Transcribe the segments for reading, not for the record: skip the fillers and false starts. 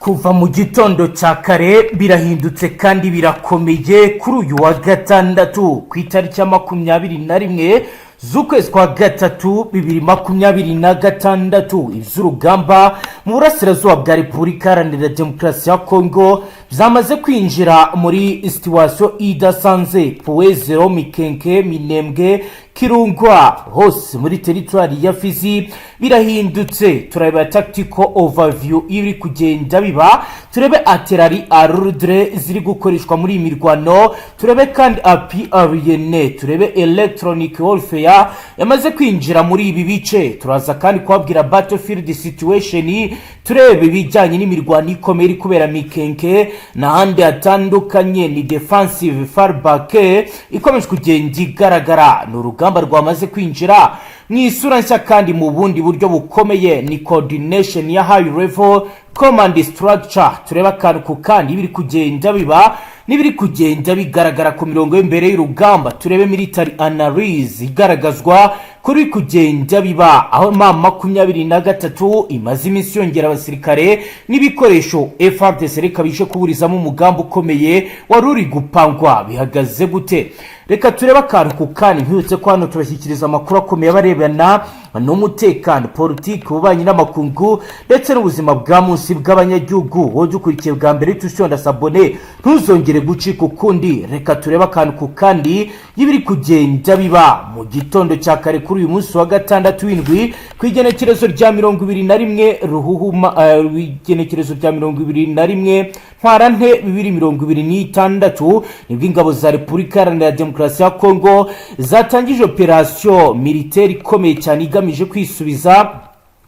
Kuva mu gitondo cya kare birahindutse kandi birakomeye. Kuri uyu wa gatandatu, ku itariki ya 21 z'ukwezi kwa gatatu 2026, iby'urugamba mu burasirazuba bwa Repubulika Iharanira Demokarasi ya Kongo byamaze kwinjira muri situation idasanzwe. Point Zéro, Mikenke, Minembwe, Kirungwa, hose muri teritwari ya Fizi birahindutse. Turareba tactical overview iri kugenda biba, turebe artillerie lourde ziri gukoreshwa muri iyi mirwano, turebe kandi aérien, turebe electronic warfare yamaze kwinjira muri ibi bice. Turaza kandi kubabwira battlefield situation, turebe ibijyanye n'imirwano ikomeye iri kubera Mikenke n'ahandi hatandukanye. Ni defensive fallback ikomeje kugenda igaragara. Ni urugamba rwamaze kwinjira mu isura nshya kandi mu bundi buryo bukomeye. Ni coordination ya high level command structure. Turebe akantu ku kandi ibiri kugenda biba n'ibiri kugenda bigaragara ku mirongo y'imbere y'urugamba. Turebe military analysis igaragazwa kuri kugenda biba, aho M23 imaze iminsi yongera abasirikare n'ibikoresho, FARDC reka bije kuburizamo umugambi ukomeye wari uri gupangwa. Bihagaze gute? Reka turebe akantu ku kandi. Nkwibutse ko hano tubashyikiriza amakuru akomeye abarebana n'umutekano, politiki, ububanyi n'amakungu ndetse n'ubuzima bwa munsi bw'abanyagihugu. Wowe ukurikiye bwa mbere, tushonda s'abonner, ntuzongere gucika ukundi. Reka turebe akantu ku kandi y'ibiri kugenda biba mu gitondo cya kare kuri uyu munsi wa gatandatu w'indwi, ku igenekerezo rya 21 Ruhuhuma, igenekerezo rya 21 Ntwarante 2026, nibwo ingabo za Repubulika Iharanira Demokarasi ya Kongo zatangije opération militaire ikomeye cyane igamije kwisubiza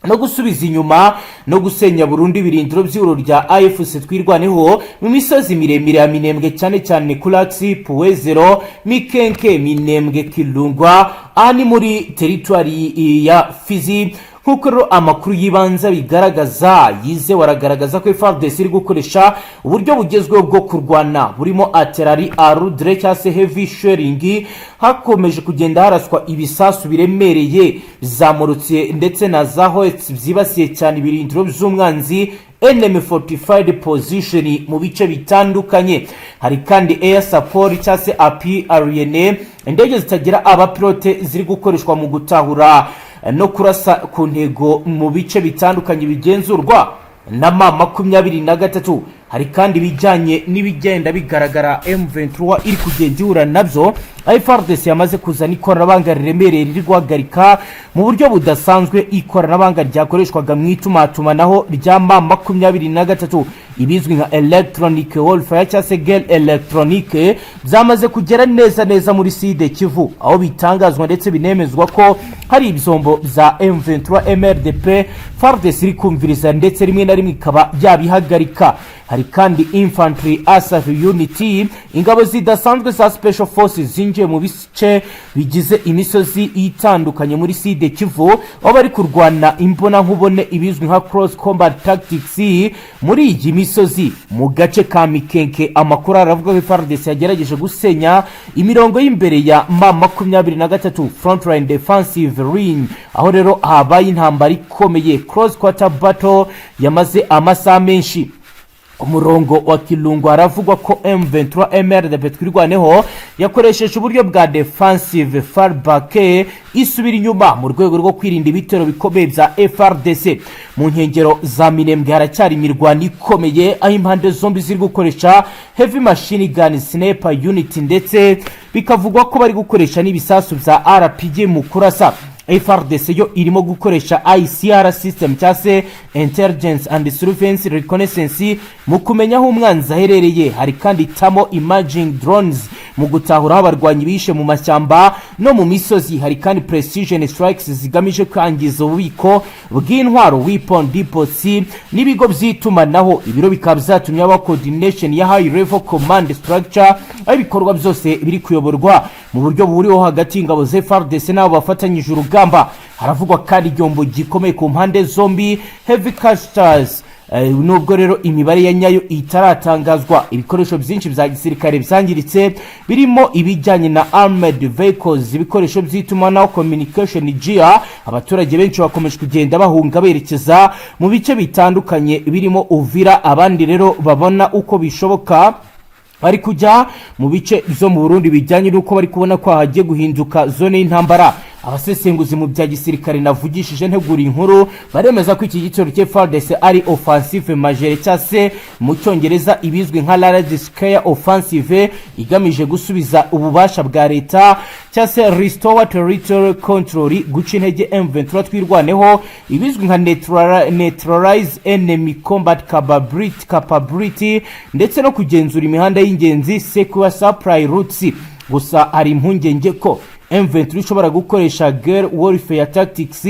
no gusubiza inyuma no gusenya burundu ibirindiro by'ihuriro rya AFC Twirwaneho mu misozi miremire ya Minembwe, cyane cyane kuri axe Point Zéro, Mikenke, Minembwe, Kirungwa. Aha ni muri teritwari ya Fizi. Nk'uko rero amakuru y'ibanze bigaragaza, yizewe, aragaragaza ko FARDC iri gukoresha uburyo bugezweho bwo kurwana burimo artillerie lourde cyangwa se heavy shelling. Hakomeje kugenda haraswa ibisasu biremereye bizamurutse ndetse na za howitzer byibasiye cyane ibirindiro by'umwanzi, enemy fortified position, mu bice bitandukanye. Hari kandi air support cyangwa se appui aérien, indege zitagira abapilote ziri gukoreshwa mu gutahura no kurasa ku ntego mu bice bitandukanye bigenzurwa na M23. Hari kandi ibijyanye n'ibigenda bigaragara M23 iri kugenda ihura nabyo, aho FARDC yamaze kuzana ikoranabuhanga riremereye riri guhagarika mu buryo budasanzwe ikoranabuhanga ryakoreshwaga mu itumatumanaho rya M23. Ibizwi nka electronic warfare cyangwa se guerre électronique byamaze kugera neza neza muri Sud Kivu, aho bitangazwa ndetse binemezwa ko hari ibyombo bya M23 MRDP FARDC iri kumviriza, ndetse rimwe na rimwe ikaba yabihagarika. Hari kandi infantry assault unit, ingabo zidasanzwe za special forces, zinjiye mu bice bigize imisozi itandukanye muri Sud Kivu, aho bari kurwana imbonankubone, ibizwi nka close combat tactics, muri iyi misozi. Mu gace ka Mikenke, amakuru aravuga ko FARDC yagerageje gusenya imirongo y'imbere ya M23, frontline defensive line, aho rero habaye intambara ikomeye, close quarter battle yamaze amasaha menshi. Umurongo wa Kirungu, haravugwa ko M23 MRDP Twirwaneho yakoresheje uburyo bwa defensive fallback, isubira inyuma mu rwego rwo kwirinda ibitero bikomeye bya FARDC. Mu nkengero za Minembwe haracyari imirwano ikomeye, aho impande zombi ziri gukoresha heavy machine gun, sniper unit, ndetse bikavugwa ko bari gukoresha n'ibisasu bya RPG mu kurasa. FARDC yo irimo gukoresha ISR system cyangwa se intelligence and surveillance reconnaissance mu kumenya aho umwanzi aherereye. Hari kandi thermal imaging drones mu gutahura aho abarwanyi bishe mu mashyamba no mu misozi. Hari kandi precision strikes zigamije kwangiza ububiko bw'intwaro, weapon depots, n'ibigo by'itumanaho. Ibiro bikaba byatumye haba coordination ya high level command structure, aho ibikorwa byose biri kuyoborwa mu buryo buhuriweho hagati y'ingabo za FARDC n'abo bafatanyije urugamba. Haravugwa kandi igihombo gikomeye ku mpande zombi, heavy casualties. Nubwo rero imibare ya nyayo itaratangazwa, ibikoresho byinshi bya gisirikare byangiritse, birimo ibijyanye na armored vehicles, ibikoresho by'itumanaho, communication gear. Abaturage benshi bakomeje kugenda bahunga berekeza mu bice bitandukanye birimo Uvira. Abandi rero babona uko bishoboka bari kujya mu bice byo mu Burundi, bijyanye n'uko bari kubona ko hagiye guhinduka zone y'intambara. Abasesenguzi mu bya gisirikare navugishije ntegura inkuru baremeza ko iki gitero cya FARDC ari offensive majeure, cyangwa se mu Cyongereza ibizwi nka large scale offensive, igamije gusubiza ububasha bwa leta, cyangwa se restore territorial control, guca intege M23 Twirwaneho, ibizwi nka neutralize enemy combat capability, ndetse no kugenzura imihanda y'ingenzi, secure supply routes. Gusa hari impungenge ko M23 ishobora gukoresha guerrilla warfare tactics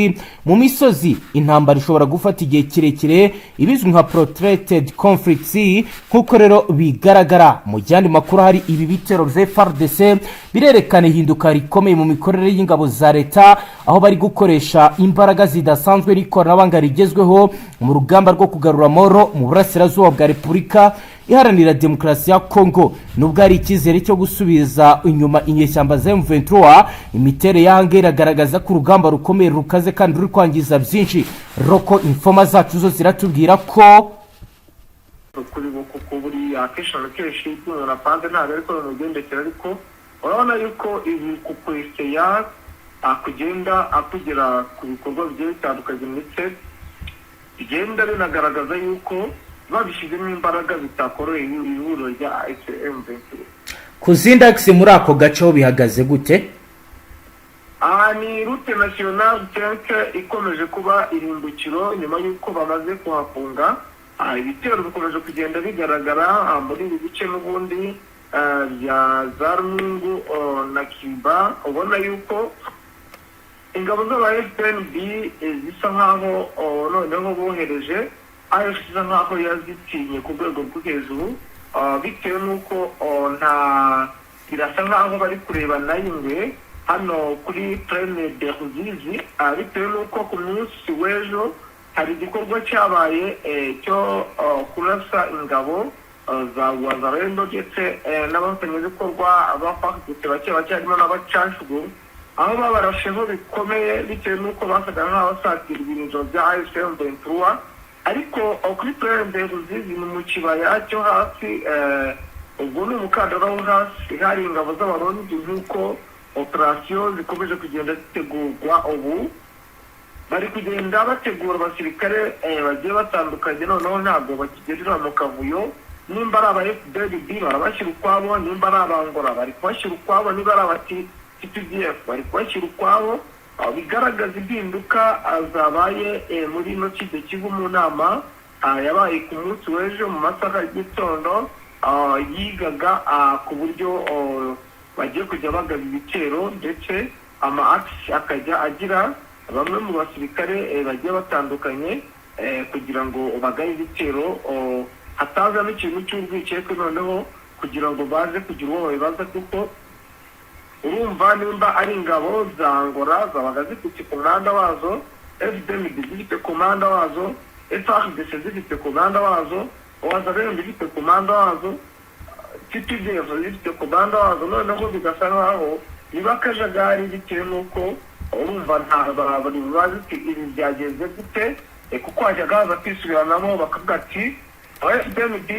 mu misozi, intambara ishobora gufata igihe kirekire, ibizwi nka protracted conflicts. Nk'uko rero bigaragara mu yandi makuru, hari ibi bitero bya FARDC birerekana ihinduka rikomeye mu mikorere y'ingabo za leta, aho bari gukoresha imbaraga zidasanzwe n'ikoranabuhanga rigezweho mu rugamba rwo kugarura amahoro mu burasirazuba bwa Repubulika Iharanira Demokarasi ya Kongo. Nubwo hari icyizere cyo gusubiza inyuma inyeshyamba za M23, imiterere y'ahangaha iragaragaza ko urugamba rukomeye, rukaze kandi ruri kwangiza byinshi. Local informer zacu zo ziratubwira ko Kuri bo, kuko buriya akenshi na kenshi ibyo umuntu apanze ntabwo ariko bimugendekera, ariko urabona yuko ibi kukweseya kugenda akugera ku bikorwa bigiye bitandukanye, ndetse bigenda binagaragaza yuko babishyizemo imbaraga bitakoroheye ihuriro rya M23. Ku zindi axes muri ako gace ho bihagaze gute? Aha ni route nationale 5 ikomeje kuba irimbukiro nyuma y'uko bamaze kuhafunga. Ibitero bikomeje kugenda bigaragara muri ibi bice n'ubundi bya za Rungu na Kiba. Ubona yuko ingabo z'aba FPNB zisa nkaho noneho bohereje AFC, isa nkaho yazitinye ku rwego rwo hejuru, bitewe n'uko nta birasa nkaho bari kureba n'ayingwe hano kuri Plaine de Ruzizi, bitewe n'uko ku munsi w'ejo hari igikorwa cyabaye cyo kurasa ingabo za Wazalendo ndetse n'abafatanyabikorwa ba FARDC bake bake, harimo n'abacanshugu, aho babarasheho bikomeye bitewe n'uko basaga nk'abasatira ibirindiro bya AFC M23. Ariko kuri Plaine de Ruzizi ni mu kibaya cyo hasi, ubwo ni umukandara wo hasi, hari ingabo z'Abarundi. Nk'uko operasiyo zikomeje kugenda zitegurwa, ubu bari kugenda bategura abasirikare bagiye batandukanye. Noneho ntabwo bakigendera mu kavuyo. Nimba ari aba FDLB barabashyira ukwabo, nimba ari Abangora bari kubashyira ukwabo, niba ari aba TPDF bari kubashyira ukwabo. Bigaragaza impinduka zabaye muri ino Sud Kivu mu nama yabaye ku munsi w'ejo mu masaha y'igitondo, yigaga ku buryo bagiye kujya bagaba ibitero, ndetse ama axes akajya agira bamwe mu basirikare bagiye batandukanye kugira ngo bagabe ibitero, hatazamo ikintu cy'urwikekwe, noneho kugira ngo baze kugira uwo babibaza, kuko urumva nimba ari ingabo za Angola zabaga zifite komanda wazo, FDNB zifite komanda wazo, FARDC zifite komanda wazo, Wazalendo ifite komanda wazo, TPDF zifite komanda wazo, noneho bigasa nkaho biba akajagari, bitewe n'uko urumva nta bari bazi ibi byagenze gute, kuko hajyaga haza kwisubiranamo bakavuga ati aba FDNB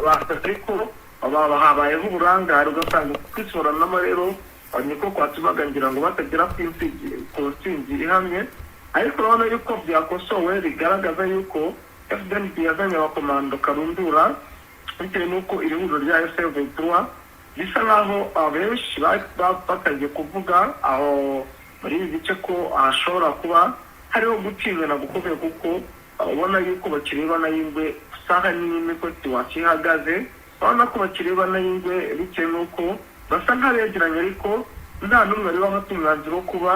basabye ko habayeho uburangare, ugasanga kwisubiranamo rero niko kwatumaga ngira ngo batagera ku ntsinzi ihamye. Ariko urabona yuko byakosowe, bigaragaza yuko FDNB yazanye abakomando karundura, bitewe n'uko iri huriro rya M23 bisa nkaho abenshi batangiye kuvuga aho muri ibi bice ko hashobora kuba hariho gutinyana gukomeye, kuko ubona yuko bakireba n'ay'ingwe saha n'imwe ko situation ihagaze. Urabona ko bakireba n'ay'ingwe bitewe n'uko basa nk'abegeranye, ariko nta n'umwe wari wafata umwanzuro wo kuba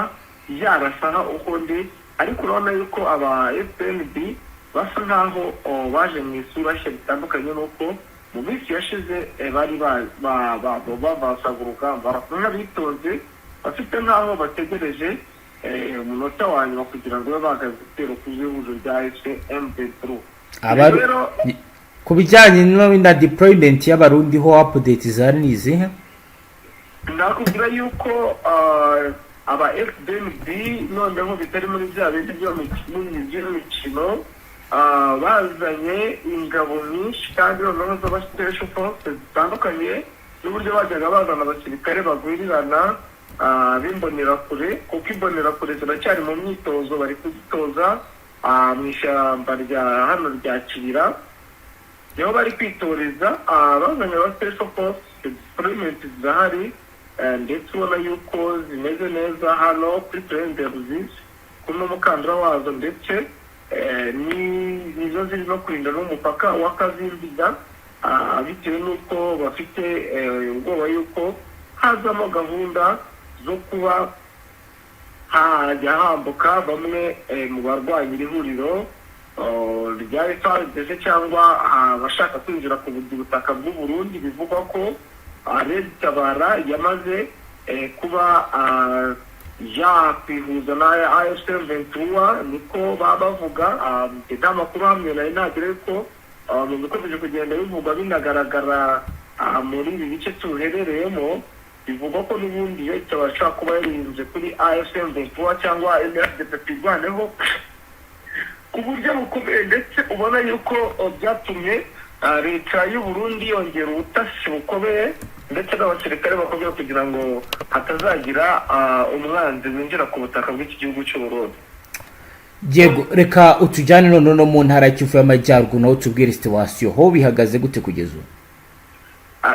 yarasaha ukundi. Ariko urabona yuko aba FPNB basa nkaho baje mu isura nshya, bitandukanye n'uko mu minsi yashize bari babasaga urugamba, barasa nk'abitonze, bafite nk'aho bategereje. umunota wa nyuma kugira ngo babe bahagaze igitero ku ihuriro rya AFC M23. Rero Ku bijyanye na deployment y'Abarundi ho, update zari ni izihe? Nakubwira yuko aba FDNB noneho bitari muri bya bindi by'imikino, bazanye ingabo nyinshi kandi noneho z'aba special forces zitandukanye n'uburyo bajyaga bazana abasirikare bagwirirana b'imbonerakure, kuko imbonerakure ziracyari mu myitozo, bari kuzitoza mu ishyamba rya hano rya Kibira niho bari kwitoreza. Bazanye aba special force, deployment zirahari, ndetse ubona yuko zimeze neza hano kuri Plaine de Ruzizi kuri n'umukandara wazo, ndetse nizo ziri no kurinda n'umupaka wa Kazimbiga, bitewe n'uko bafite ubwoba yuko hazamo gahunda zo kuba hajya hambuka bamwe mu barwanya iri huriro rya FARDC cyangwa abashaka kwinjira ku butaka bw'u Burundi. Bivugwa ko Red Tabara yamaze kuba yakwihuza na AFC M23, niko baba bavuga. Nta makuru hamwe nari nagira, ariko mu bikomeje kugenda bivugwa binagaragara muri ibi bice tuherereyemo, bivugwa ko n'ubundi Red Tabara ishobora kuba yarinze kuri AFC M23 cyangwa MRDP Twirwaneho ku buryo bukomeye, ndetse ubona yuko byatumye leta y'u Burundi yongera ubutasi bukomeye ndetse n'abasirikare bakomeye kugira ngo hatazagira umwanzi winjira ku butaka bw'iki gihugu cy'u Burundi. Yego, reka utujyane none no mu ntara ya Kivu y'Amajyaruguru, naho tubwire situation ho bihagaze gute kugeza ubu.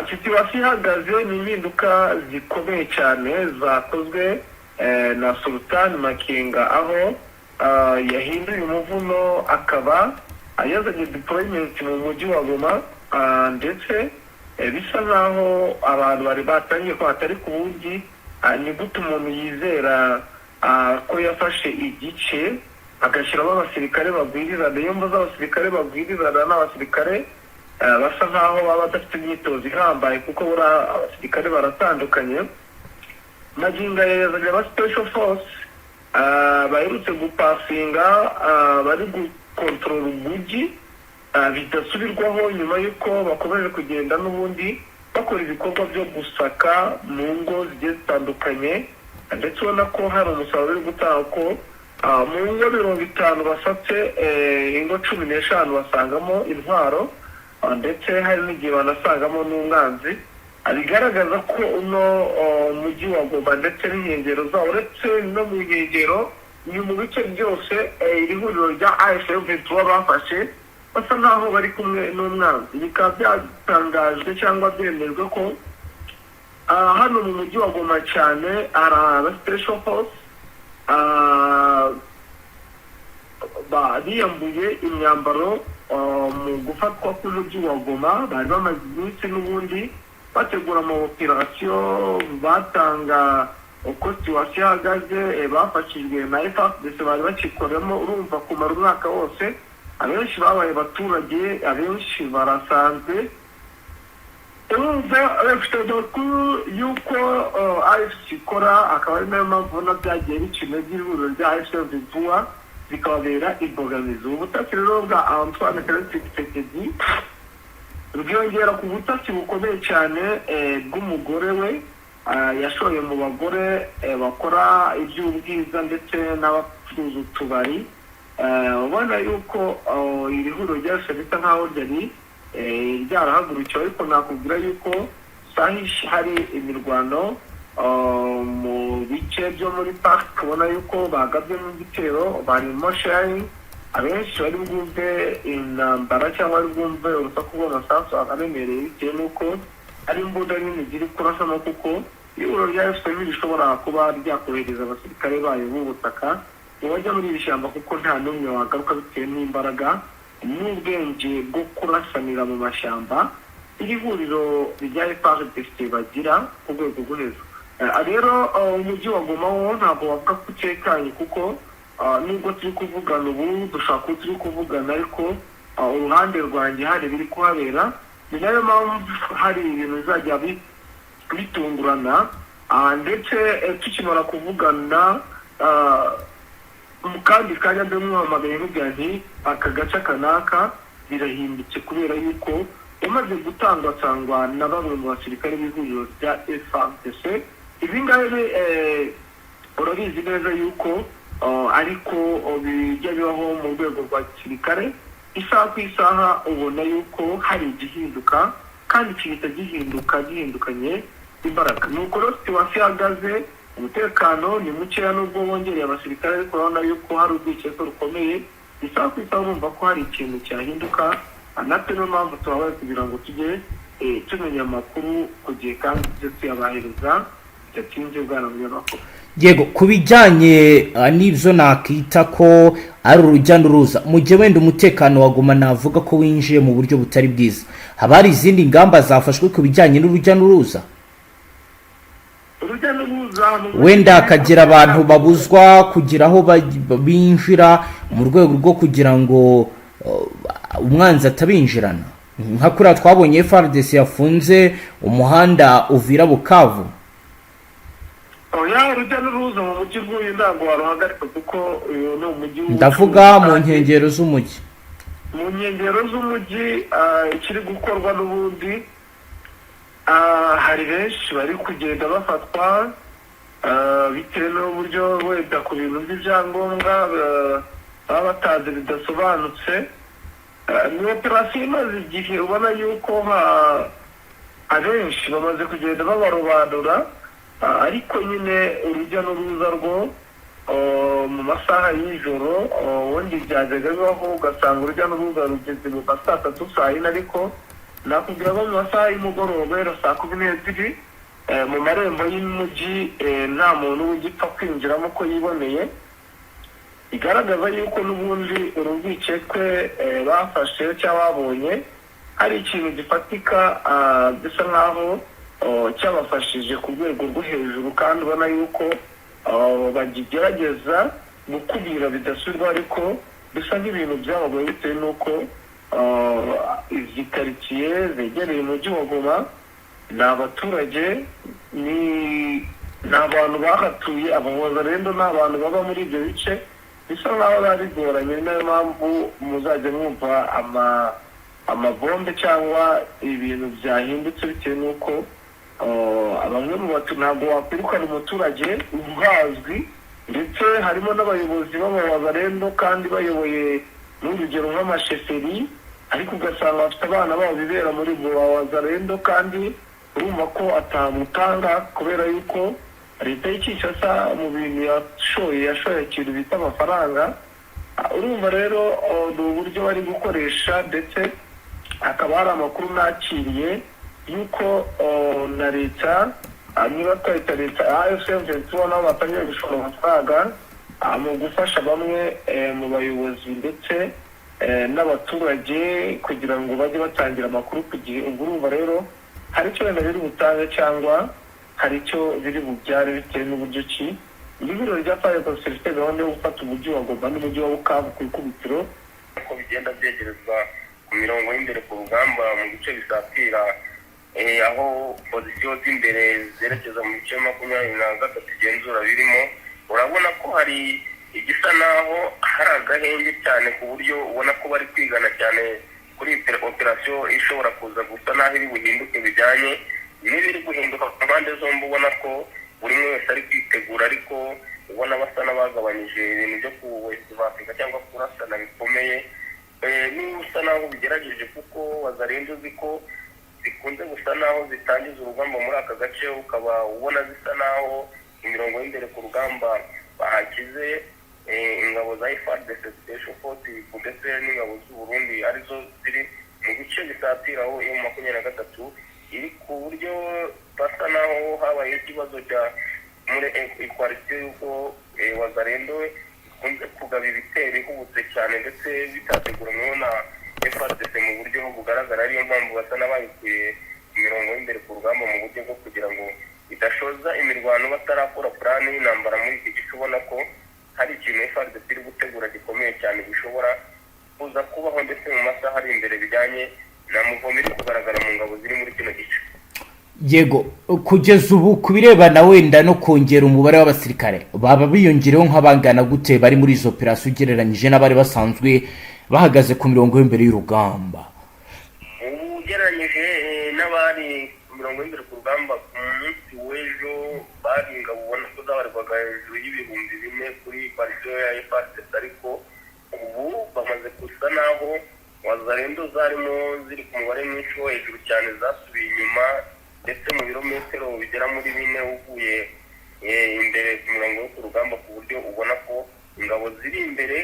Situation ihagaze ni impinduka zikomeye cyane zakozwe na Sultan Makenga, aho yahinduye umuvuno akaba yazanye deployment mu mujyi wa Goma, ndetse bisa nkaho abantu bari batangiye ko hatari ku wundi. Ni gute umuntu yizera ko yafashe igice agashyiramo abasirikare bagwirirana? Iyo mvuze abasirikare bagwirirana, ni abasirikare basa nkaho baba badafite imyitozo ihambaye, kuko buriya abasirikare baratandukanye. Magingo aya yazanye aba special force baherutse gupasinga, bari gukontorora umujyi bidasubirwaho, nyuma y'uko bakomeje kugenda n'ubundi bakora ibikorwa byo gusaka mu ngo zigiye zitandukanye, ndetse ubona ko hari umusaruro uri gutanga, ko mu ngo 50 basatse, ingo 15 basangamo intwaro, ndetse hari n'igihe banasangamo n'umwanzi. Bigaragaza ko uno mujyi wa Goma ndetse n'inkengero zawo, uretse no mu nkengero, ni mu bice byose, iri huriro rya AFC M23 bafashe basa nkaho bari kumwe n'umwanzi. Bikaba byatangajwe cyangwa byemejwe ko hano mu mujyi wa Goma cyane hari aba special force biyambuye imyambaro mu gufatwa k'umujyi wa Goma. Bari bamaze iminsi n'ubundi bategura ama operation, batanga uko situation ihagaze, bafashijwe na FARDC bari bakikoramo. Urumva kumara umwaka wose, abenshi babaye abaturage, abenshi barasanzwe. Urumva bafite amakuru y'uko AFC ikora, akaba ari nayo mpamvu ubona byagiye bica intege ihuriro rya AFC vuba bikababera imbogamizi. Ubu butasi rero bwa Antoine Felix Tshisekedi bwiyongera ku butasi bukomeye cyane bw'umugore we yashoye mu bagore bakora iby'ubwiza ndetse n'abacuruza utubari. Ubona yuko iri huriro ryose bisa nkaho ryari ryarahagurukiwe, ariko nakubwira yuko sahishi hari imirwano mu bice byo muri parike, ubona yuko bagabyemo igitero, barimo shelling. Abenshi bari bwumve intambara cyangwa bari bwumve urusaku rw'amasasu aremereye, bitewe n'uko ari imbunda nini ziri kurasamo, kuko ihuriro rya FPR rishobora kuba ryakohereza abasirikare bayo b'ubutaka ngo bajya muri iri shyamba, kuko nta n'umwe wagaruka bitewe n'imbaraga n'ubwenge bwo kurasanira mu mashyamba iri huriro rya FARDC bagira ku rwego rwo hejuru. Rero umujyi wa Goma wo ntabwo wavuga ko utekanye, kuko nubwo turi kuvugana ubu, dushobora kuba turi kuvugana ariko uruhande rwanjye hari ibiri kuhabera. Ni nayo mpamvu hari ibintu bizajya bitungurana, ndetse tukimara kuvugana. Mu kandi kanya ndamuhamagaye nkubwira nti aka gace aka n'aka birahindutse, kubera yuko yamaze gutangwatangwa na bamwe mu basirikare b'ihuriro rya FARDC. Ibi ngibi urabizi neza yuko ariko bijya bibaho mu rwego rwa gisirikare. Isaha ku isaha ubona yuko hari igihinduka, kandi kihita gihinduka gihindukanye imbaraga. Ni uko rero situation ihagaze. Umutekano ni mukeya nubwo bongereye abasirikare, ariko urabona yuko hari urwikekwe rukomeye. Isaha ku isaha urumva ko hari ikintu cyahinduka. Natwe niyo mpamvu tubabaye kugira ngo tujye tumenya amakuru ku gihe kandi tujye tuyabahereza bidatinze, bwana munyamakuru. Yego, ku bijyanye n'ibyo nakita ko ari urujya n'uruza, mu gihe wenda umutekano wa Goma navuga ko winjiye mu buryo butari bwiza, haba hari izindi ngamba zafashwe ku bijyanye n'urujya n'uruza? Urujya n'uruza Wenda hakagira abantu babuzwa kugira aho binjira mu rwego rwo kugira ngo umwanzi atabinjirana, nka kuriya twabonye FARDC yafunze umuhanda Uvira Bukavu. Oya, urujya n'uruza mu mujyi nk'uyu ntabwo waruhagarika, kuko uyu ni umujyi w'ubucuruzi. Ndavuga mu nkengero z'umujyi. Mu nkengero z'umujyi, ikiri gukorwa n'ubundi, hari benshi bari kugenda bafatwa bitewe n'uburyo wenda ku bintu by'ibyangombwa baba batanze bidasobanutse. Ni operasiyo imaze igihe, ubona yuko abenshi bamaze kugenda babarobanura. Ariko nyine urujya n'uruza rwo mu masaha y'ijoro, ubundi byajyaga bibaho ugasanga urujya n'uruza rugeze mu ma saa tatu, saa yine, ariko nakubwira ko mu masaha y'umugoroba guhera saa 12 mu marembo y'umujyi nta muntu ugipfa kwinjiramo uko yiboneye. Bigaragaza yuko n'ubundi uru rwikekwe bafashe cyangwa babonye hari ikintu gifatika gisa nkaho cyabafashije ku rwego rwo hejuru, kandi ubona yuko bakigerageza gukumira bidasubirwaho, ariko bisa nk'ibintu byabagoye bitewe n'uko izi karitsiye zegereye umujyi wa Goma ni abaturage, ni abantu bahatuye. Abawazalendo ni abantu baba muri ibyo bice, bisa nkaho biba bigoranye. Ni nayo mpamvu muzajya mwumva amabombe cyangwa ibintu byahindutse, bitewe n'uko bamwe mu batu ntabwo wakwirukana umuturage uhazwi, ndetse harimo n'abayobozi b'abawazalendo kandi bayoboye n'urugero nk'amasheferi, ariko ugasanga bafite abana babo bibera muri wazalendo, kandi urumva ko atamutanga, kubera yuko leta y'i Kinshasa mu bintu yashoye ikintu bita amafaranga. Urumva rero ni uburyo bari gukoresha, ndetse hakaba hari amakuru nakiriye yuko na leta, niba twahita leta AFC M23, nabo batangiye gushora amafaranga mu gufasha bamwe mu bayobozi ndetse n'abaturage kugira ngo bajye batangira amakuru ku gihe. Ubwo urumva rero hari icyo wenda biri butange cyangwa hari icyo biri bubyare, bitewe n'uburyo ki ihuriro rya FARDC rifite gahunda yo gufata umujyi wa Goma n'umujyi wa Bukavu ku ikubitiro. Uko bigenda byegerezwa ku mirongo y'imbere ku rugamba mu bice bisatira aho position z'imbere zerekeza mu bice 23 igenzura birimo, urabona ko hari igisa naho hari agahenge cyane, ku buryo ubona ko bari kwigana cyane kuri iyi operasiyo ishobora kuza gusa naho iri buhinduke bijyanye n'ibiri guhinduka ku mpande zombi. Ubona ko buri umwe wese ari kwitegura, ariko ubona basa n'abagabanyije ibintu byo kuwesivatinga cyangwa kurasana bikomeye. Niba usa naho bigerageje, kuko Wazalendo uzi ko zikunze gusa naho zitangiza urugamba muri aka gace, ukaba ubona zisa naho imirongo y'imbere ku rugamba bahakize ingabo za FARDC, Special Force, ndetse n'ingabo z'u Burundi arizo ziri mu bice bisatira aho M23 iri, ku buryo basa naho habaye ikibazo cya muri coalition, y'uko Wazalendo ikunze kugaba ibitero ihubutse cyane ndetse bitateguranyweho na FARDC mu buryo bugaragara, ariyo mpamvu basa n'abayikuye mu mirongo y'imbere ku rugamba mu buryo bwo kugira ngo idashoza imirwano batarakora plan y'intambara muri iki gice. Ubona ko hari ikintu FARDC iri gutegura gikomeye cyane gishobora kuza kubaho ndetse mu masaha ari imbere, bijyanye na mouvement iri kugaragara mu ngabo ziri muri kino gice. Yego, kugeza ubu ku birebana wenda no kongera umubare w'abasirikare, baba biyongereho nk'abangana gute bari muri izo operasiyo ugereranyije n'abari basanzwe bahagaze ku mirongo y'imbere y'urugamba? Ubu ugereranyije n'abari ku mirongo y'imbere ku rugamba ku munsi w'ejo, bari ingabo ubona ko zabarirwaga hejuru y'4,000 kuri coalition ya FARDC, ariko ubu bamaze gusa naho Wazalendo zarimo ziri ku mubare mwinshi wo hejuru cyane zasubiye inyuma, ndetse mu birometero bigera muri 4 uvuye imbere ku murongo wo ku rugamba, ku buryo ubona ko ingabo ziri imbere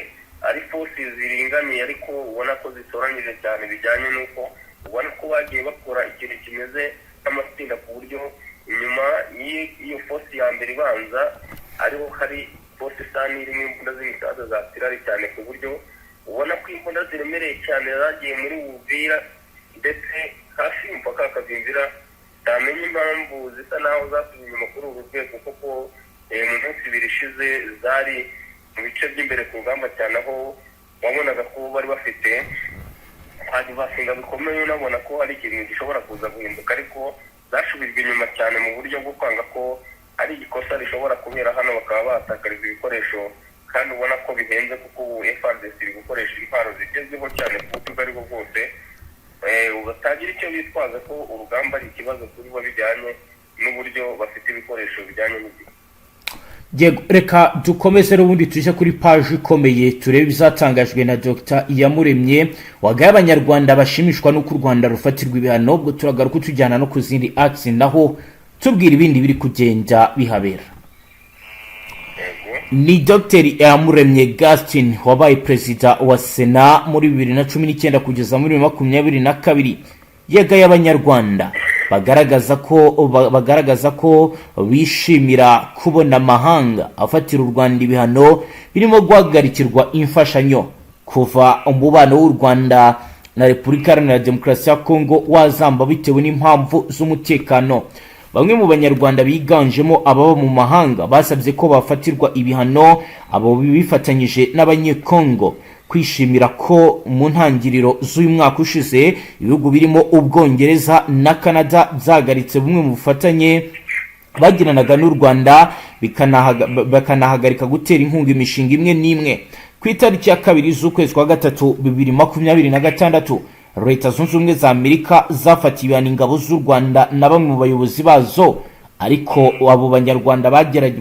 ari force ziringaniye, ariko ubona ko zitoranyije cyane, bijyanye n'uko ubona ko bagiye bakora ikintu kimeze nk'amatsinda, ku buryo inyuma y'iyo force ya mbere ibanza ariho hari force isa n'irimo imbunda z'imisaza za artillery cyane, ku buryo ubona ko imbunda ziremereye cyane zagiye muri Uvira ndetse hafi y'umupaka wa Kavimvira. Ntamenya impamvu zisa naho zasubiye inyuma kuri uru rwego, kuko mu minsi 2 ishize zari mu bice by'imbere ku rugamba cyane, aho wabonaga ko bari bafite basenga bikomeye, unabona ko hari ikintu gishobora kuza guhinduka, ariko zashubijwe inyuma cyane mu buryo bwo kwanga ko ari ikosa rishobora kubera hano, bakaba bahatakariza ibikoresho kandi ubona ko bihenze, kuko ubu FARDC iri gukoresha intwaro zigezweho cyane ku buryo ubwo aribwo bwose batagira icyo bitwaza ko urugamba ari ikibazo kuri bo, bijyanye n'uburyo bafite ibikoresho bijyanye n'igihe. Yego, reka dukomeze n'ubundi tuje kuri paji ikomeye, turebe ibizatangajwe na Dr Iyamuremye wagaye Abanyarwanda bashimishwa n'uko u Rwanda rufatirwa ibihano. Ubwo turagaruka tujyana no ku zindi akisi, naho tubwira ibindi biri kugenda bihabera. Yego. Ni Dr Iyamuremye Gaston wabaye perezida wa Sena muri 2019 kugeza muri 2022, yagaye Abanyarwanda bagaragaza ko bishimira kubona amahanga afatira u Rwanda ibihano birimo guhagarikirwa imfashanyo. Kuva umubano w'u Rwanda na Repubulika Iharanira Demokarasi ya Kongo wazamba bitewe n'impamvu z'umutekano, bamwe mu Banyarwanda biganjemo ababa mu mahanga basabye ko bafatirwa ibihano, abo bifatanyije n'Abanyekongo kwishimira ko mu ntangiriro z'uyu mwaka ushize ibihugu birimo Ubwongereza na Canada byahagaritse bumwe mu bufatanye bagiranaga n'u Rwanda, bakanahagarika gutera inkunga imishinga imwe n'imwe. Ku itariki ya 2 z'ukwezi kwa gatatu 2026, Leta Zunze Ubumwe za Amerika zafatiye ibihano ingabo z'u Rwanda na bamwe mu bayobozi bazo, ariko abo Banyarwanda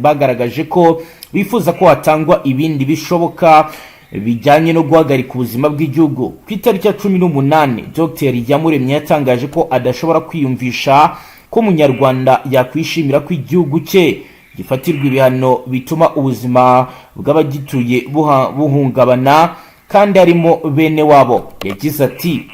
bagaragaje ko bifuza ko hatangwa ibindi bishoboka bijyanye no guhagarika ubuzima bw'igihugu. Ku itariki ya 18, Dr Iyamuremye yatangaje ko adashobora kwiyumvisha ko Umunyarwanda yakwishimira ko igihugu cye gifatirwa ibihano bituma ubuzima bw'abagituye buhungabana kandi harimo bene wabo. Yagize ati: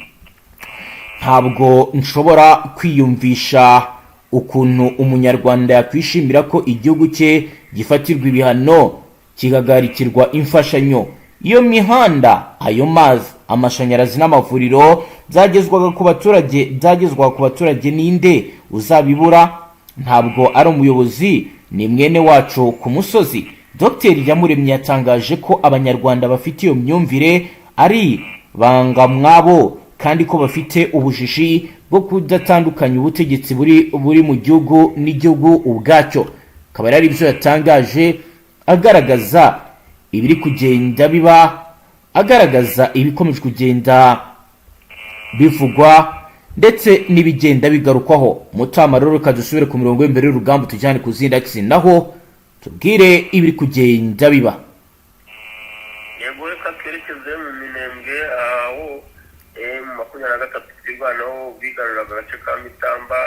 "Ntabwo nshobora kwiyumvisha ukuntu Umunyarwanda yakwishimira ko igihugu cye gifatirwa ibihano, kigahagarikirwa imfashanyo. Iyo mihanda, ayo mazi, amashanyarazi n'amavuriro byagezwaga ku baturage, ninde uzabibura? Ntabwo ari umuyobozi, ni mwene wacu ku musozi." Dr Iyamuremye yatangaje ko Abanyarwanda bafite iyo myumvire ari bangamwabo, kandi ko bafite ubujiji bwo kudatandukanya ubutegetsi buri mu gihugu n'igihugu ubwacyo. Akaba ari ibyo yatangaje agaragaza ibiri kugenda biba, agaragaza ibikomeje kugenda bivugwa ndetse n'ibigenda bigarukwaho. Mutama rero, reka dusubire ku mirongo y'imbere y'urugamba, tujyane ku zindi akisi, naho tubwire ibiri kugenda biba. Yego, reka twerekeze mu Minembwe, aho mu 23 twirwanaho bigaruraga agace ka Mitamba.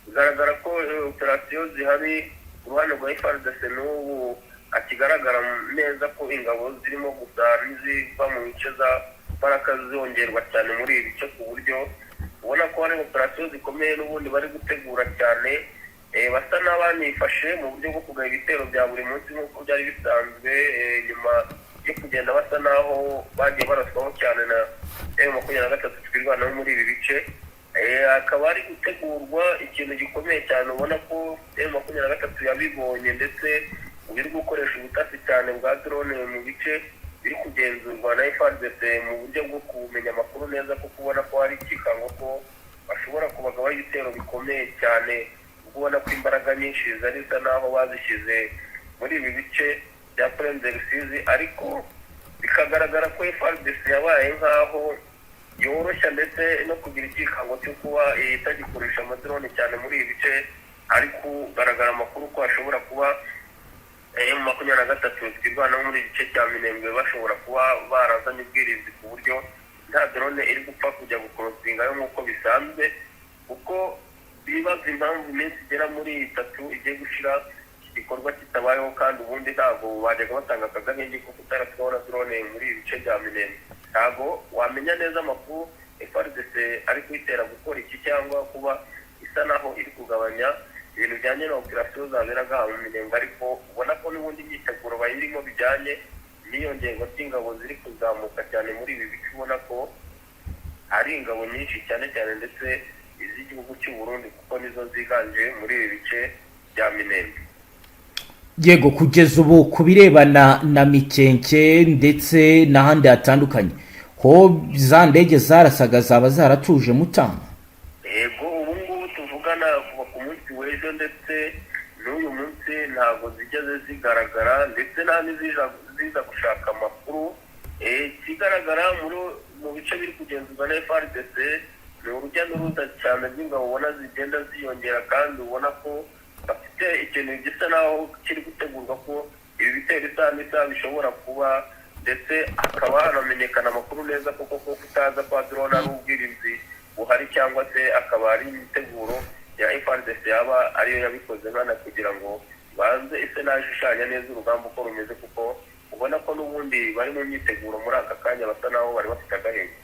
Bigaragara ko operasiyo zihari ku ruhande rwa FARDC n'ubu hakigaragara neza ko ingabo zirimo gusa n'iziva mu bice za Baraka zongerwa cyane muri ibi bice, ku buryo ubona ko hari operasiyo zikomeye n'ubundi bari gutegura cyane. Basa n'abanifashe mu buryo bwo kugaba ibitero bya buri munsi nk'uko byari bisanzwe, nyuma yo kugenda basa n'aho bagiye baraswaho cyane na M23 twirwanaho muri ibi bice. Hakaba hari gutegurwa ikintu gikomeye cyane, ubona ko M23 yabibonye, ndetse ubu iri gukoresha ubutasi cyane bwa drone mu bice biri kugenzurwa na FARDC mu buryo bwo kumenya amakuru neza, kuko ubona ko hari ikikango ko bashobora kuba baza kuhagera. Bashobora kubagabaho ibitero bikomeye cyane, ubwo ubona ko imbaraga nyinshi zari zisa n'aho bazishyize muri ibi bice bya Plaine de Rusizi, ariko bikagaragara ko FARDC yabaye nk'aho yoroshya, ndetse no kugira icyikango cyo kuba itagikoresha amadrone cyane muri ibi bice. Hari kugaragara amakuru ko hashobora kuba M23 twirwanaho muri iki gice cya Minembwe bashobora kuba barazanye ubwirinzi, ku buryo nta drone iri gupfa kujya gucrossingayo nk'uko bisanzwe, kuko bibaza impamvu iminsi igera muri 3 igiye gushira iki gikorwa kitabayeho, kandi ubundi ntabwo bajyaga batanga aka gahenge ko kutaratwara drone muri ibi bice bya Minembwe. Ntabwo wamenya neza amakuru FARDC ari kuyitera gukora iki, cyangwa kuba isa naho iri kugabanya ibintu bijyanye na operasiyo zaberaga mu Minembwe, ariko ubona ko n'ubundi imyiteguro bayirimo bijyanye n'iyo ngengo ry'ingabo ziri kuzamuka cyane muri ibi bice. Ubona ko hari ingabo nyinshi cyane cyane, ndetse iz'igihugu cy'u Burundi, kuko nizo ziganje muri ibi bice bya Minembwe. Yego, kugeza ubu ku birebana na Mikenke ndetse n'ahandi hatandukanye ho, za ndege zarasaga zaba zaratuje, Mutama? Yego, ubu ngubu tuvugana, kuva ku munsi w'ejo ndetse n'uyu munsi, ntabwo zigeze zigaragara, ndetse nta n'iziza ziza gushaka amakuru. Ikigaragara mu bice biri kugenzurwa na FARDC ni urujya n'uruza cyane rw'ingabo, ubona zigenda ziyongera, kandi ubona ko bafite ikintu gisa naho kiri gutegurwa ko ibi bitero isaha n'isaha bishobora kuba, ndetse hakaba hanamenyekana amakuru neza koko ko kutaza kwa drone ari ubwirinzi buhari, cyangwa se akaba ari imiteguro ya FARDC yaba ariyo yabikoze nkana, kugira ngo banze ise n'ashushanya neza urugamba uko rumeze, kuko ubona ko n'ubundi bari mu myiteguro muri aka kanya, basa naho bari bafite agahenge.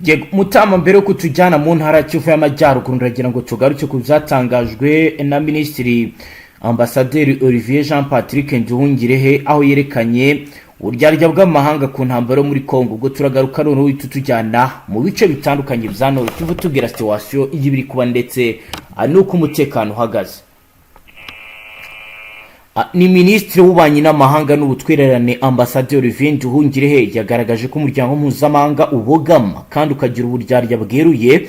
Yego Mutama, mbere yuko tujyana mu ntara ya Kivu y'Amajyaruguru, ndagira ngo tugaruke ku byatangajwe na Minisitiri Ambasaderi Olivier Jean Patrick Nduhungirehe, aho yerekanye uburyarya bw'amahanga ku ntambara yo muri Congo. Ubwo turagaruka noneho uhita utujyana mu bice bitandukanye bya Nord Kivu, tubwira situation y'ibiri kuba ndetse n'uko umutekano uhagaze. Ni Minisitiri w'Ububanyi n'Amahanga n'Ubutwererane, Ambasaderi Olivier Nduhungirehe, yagaragaje ko umuryango mpuzamahanga ubogama kandi ukagira uburyarya bweruye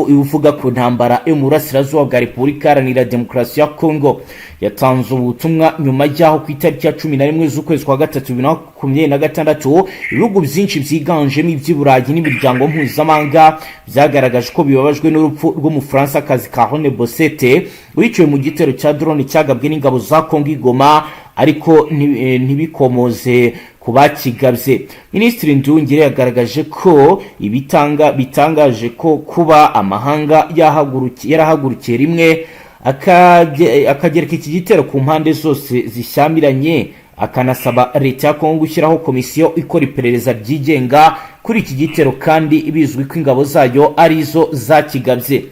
uvuga ku ntambara yo mu burasirazuba bwa Repubulika Iharanira Demokarasi ya Congo. Yatanze ubutumwa nyuma y'aho ku itariki ya 11 z'ukwezi kwa gatatu 2026, ibihugu byinshi byiganjemo iby'i Burayi n'imiryango mpuzamahanga byagaragaje ko bibabajwe n'urupfu rw'Umufaransakazi Carole Bessette, wiciwe mu gitero cya drone cyagabwe n'ingabo za Congo i Goma, ariko ntibikomoze ku bakigabye. Minisitiri Nduhungirehe yagaragaje ko ibitanga bitangaje ko kuba amahanga yarahagurukiye rimwe akagereka iki gitero ku mpande zose zishyamiranye, akanasaba leta ya Kongo gushyiraho komisiyo ikora iperereza ryigenga kuri iki gitero, kandi bizwi ko ingabo zayo arizo zakigabye.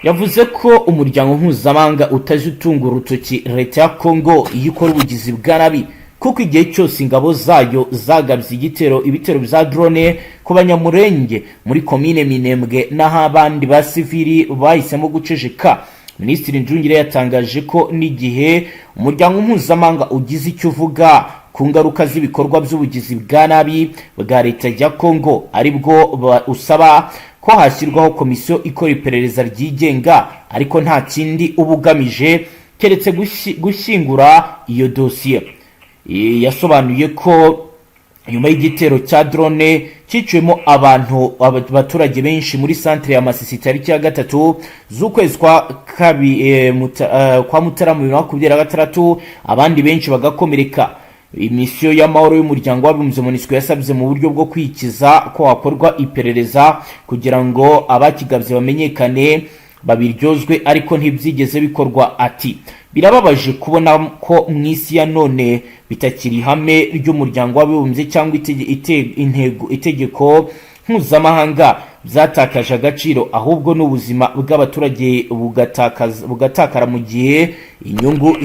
Yavuze ko umuryango mpuzamahanga utajya utunga urutoki leta ya Kongo iyo ikora ubugizi bwa nabi, kuko igihe cyose ingabo zayo zagabye igitero, ibitero bya drone ku Banyamurenge muri komine Minembwe n'aho abandi basivili bahisemo guceceka. Minisitiri Nduhungirehe yatangaje ko n'igihe umuryango mpuzamahanga ugize icyo uvuga ku ngaruka z'ibikorwa by'ubugizi bwa nabi bwa leta ya Kongo, aribwo usaba ko hashyirwaho komisiyo ikora iperereza ryigenga, ariko nta kindi uba ugamije keretse gushyingura iyo dosiye. Yasobanuye ko nyuma y'igitero cya drone cyiciwemo abantu, abaturage benshi muri santere ya Masisi tariki ya 3 z'ukwezi kwa kwa Mutarama 2026, abandi benshi bagakomereka, imisiyo y'amahoro y'umuryango w'Abibumbye MONUSCO yasabye mu buryo bwo kwikiza ko hakorwa iperereza kugira ngo abakigabye bamenyekane, babiryozwe, ariko ntibyigeze bikorwa. Ati: "Birababaje kubona ko mu isi ya none bitakiri ihame ry'umuryango w'Abibumbye cyangwa intego, itegeko mpuzamahanga byatakaje agaciro, ahubwo n'ubuzima bw'abaturage bugatakara mu gihe inyungu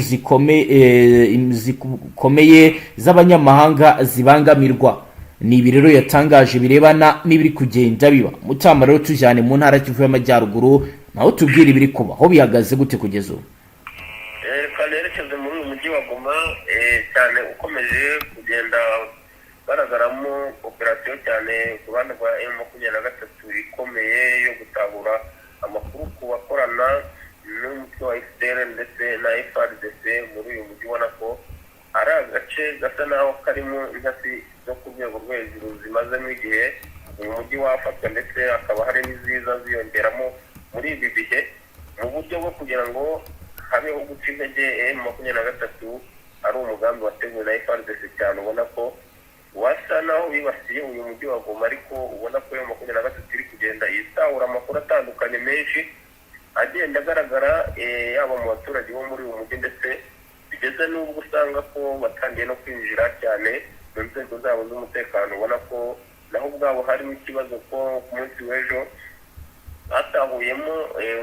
zikomeye z'abanyamahanga zibangamirwa." Ni ibi rero yatangaje birebana n'ibiri kugenda biba. Mutama, rero tujyane mu ntara Kivu y'Amajyaruguru, naho tubwire ibiri kuba aho, bihagaze gute kugeza ubu? Reka nerekeze muri uyu mujyi wa Goma, cyane ukomeje kugenda. ugaragaramo operasiyo cyane ku ruhande rwa M23 ikomeye yo gutahura amakuru ku bakorana n'umutwe wa FDL ndetse na FARDC muri uyu mujyi. Ubona ko ari agace gasa naho karimo intasi zo ku rwego rwo hejuru zimazemo igihe uyu mujyi wafatwa, ndetse hakaba hari n'iziza ziyongeramo muri ibi bihe mu buryo bwo kugira ngo habeho guca intege M23. Ari umugambi wateguwe na FARDC cyane, ubona ko wasa naho bibasiye uyu mujyi wa Goma, ariko ubona ko M23 iri kugenda itahura amakuru atandukanye menshi agenda agaragara, yaba mu baturage bo muri uyu mujyi, ndetse bigeze n'ubwo usanga ko batangiye no kwinjira cyane mu nzego zabo z'umutekano. Ubona ko naho ubwabo harimo ikibazo, ko ku munsi w'ejo batahuyemo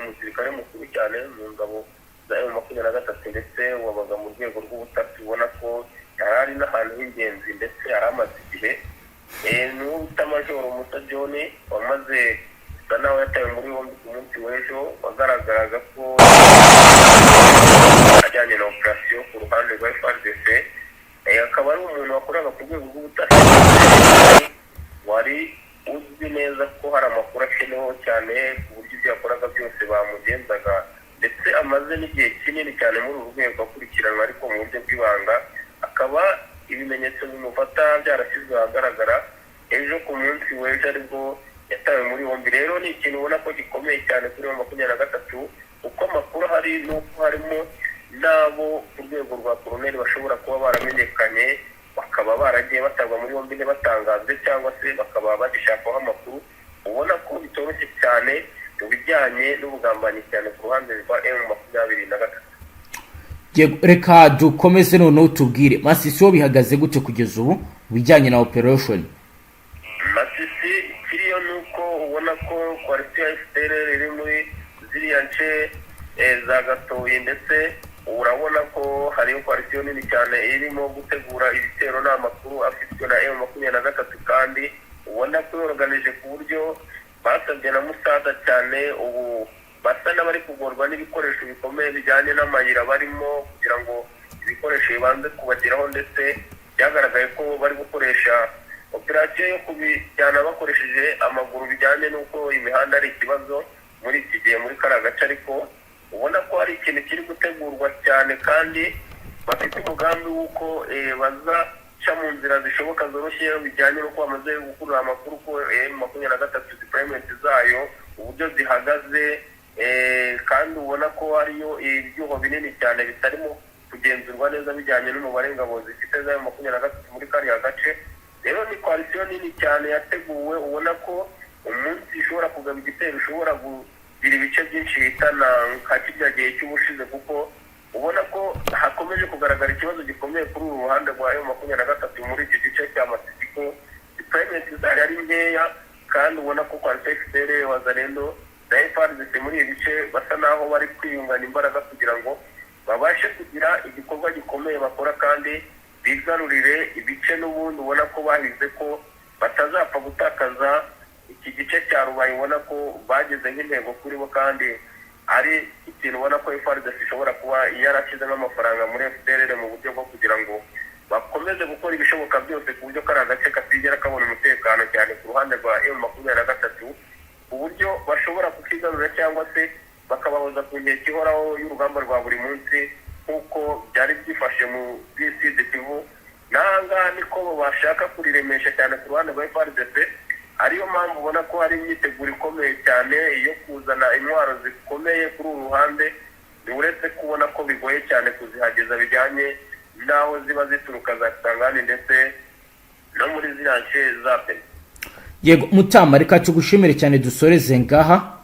umusirikare mukuru cyane mu ngabo za M23, ndetse wabaga mu rwego rw'ubutasi. Ubona ko yari ari n'ahantu h'ingenzi, ndetse yari amaze igihe. Ni uwo bita Majoro Musa John, wamaze gusa naho yatawe muri yombi ku munsi w'ejo, wagaragaraga ko ajyanye na operasiyo ku ruhande rwa FARDC. Akaba ari umuntu wakoraga ku rwego rw'ubutasi, wari uzwi neza ko hari amakuru akeneweho cyane, ku buryo ibyo yakoraga byose bamugenzaga, ndetse amaze n'igihe kinini cyane muri uru rwego akurikiranwa, ariko mu buryo bw'ibanga, akaba ibimenyetso bimufata byarashyizwe ahagaragara ejo ku munsi w'ejo, aribwo yatawe muri yombi. Rero ni ikintu ubona ko gikomeye cyane kuri M23, kuko amakuru ahari ni uko harimo n'abo ku rwego rwa koroneri bashobora kuba baramenyekanye, bakaba baragiye batabwa muri yombi ntibatangazwe, cyangwa se bakaba bagishakaho amakuru. Ubona ko bitoroshye cyane mu bijyanye n'ubugambanyi cyane ku ruhande rwa M23. Yego, reka dukomeze noneho tubwire Masisi ho bihagaze gute kugeza ubu mu bijyanye na operation? Masisi kiriyo ni uko ubona ko coalition ya FDLR iri muri ziriya nce za Gatoyi, ndetse urabona ko hariyo coalition nini cyane irimo gutegura ibitero. Ni amakuru afitwe na M23, kandi ubona ko yoroganije ku buryo basabye na musada cyane. Ubu basa n'abari kugorwa n'ibikoresho bikomeye bijyanye n'amayira barimo kugira ngo ibikoresho bibanze kubageraho, ndetse byagaragaye ko bari gukoresha operasiyo yo kubijyana bakoresheje amaguru, bijyanye n'uko imihanda ari ikibazo muri iki gihe muri kariya gace. Ariko ubona ko hari ikintu kiri gutegurwa cyane, kandi bafite umugambi w'uko bazaca mu nzira zishoboka zoroshye, bijyanye n'uko bamaze gukurura amakuru ko M23 deployment zayo uburyo zihagaze, kandi ubona ko hariyo ibyuho binini cyane bitarimo kugenzurwa neza bijyanye n'umubare ingabo zifite za M23 muri kariya gace. Rero ni coalition nini cyane yateguwe, ubona ko umunsi ishobora kugaba igitero ishobora kugira ibice byinshi ihitana nka kirya gihe cy'ubushize, kuko ubona ko hakomeje kugaragara ikibazo gikomeye kuri uru ruhande rwa M23 muri iki gice cya Masisi, ko deployment zari ari nkeya, kandi ubona ko coalition FDLR, Wazalendo na FARDC muri ibi bice basa naho bari kwiyungana imbaraga kugira ngo babashe kugira igikorwa gikomeye bakora kandi bigarurire ibice n'ubundi ubona ko bahize ko batazapfa gutakaza iki gice cya Rubaye. Ubona ko bageze nk'intego kuri bo, kandi ari ikintu ubona ko FARDC ishobora kuba yarashyizemo amafaranga muri FDLR mu buryo bwo kugira ngo bakomeze gukora ibishoboka byose ku buryo kariya gace katigera kabona umutekano cyane ku ruhande rwa M23, ku buryo bashobora kukigarurira cyangwa se bakabahoza ku nkeke ihoraho y'urugamba rwa buri munsi, nk'uko byari byifashe mu Sud Kivu. N'ahangaha niko bashaka kuriremesha cyane ku ruhande rwa FARDC, ariyo mpamvu ubona ko hari imyiteguro ikomeye cyane yo kuzana intwaro zikomeye kuri uru ruhande, uretse kubona ko bigoye cyane kuzihageza bijyanye n'aho ziba zituruka za Kisangani ndetse no muri ziriya nce za Beni. Yego Mutama, reka tugushimire cyane, dusoreze ngaha.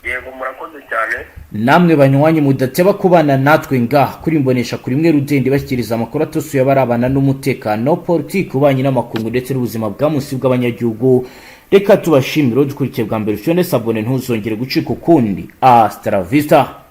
Yego, murakoze cyane. Namwe banywanyi mudateba kubana natwe ngaha kuri Imbonesha kuri mwe rudende, bashyikiriza amakuru atosuye abarabana n'umutekano, politiki, ububanyi n'amakungu ndetse n'ubuzima bwa munsi bw'abanyagihugu, reka tubashimire. Dukurikiye bwa mbere, ufite s'abonner, ntuzongere gucika ukundi. Hasta la vista.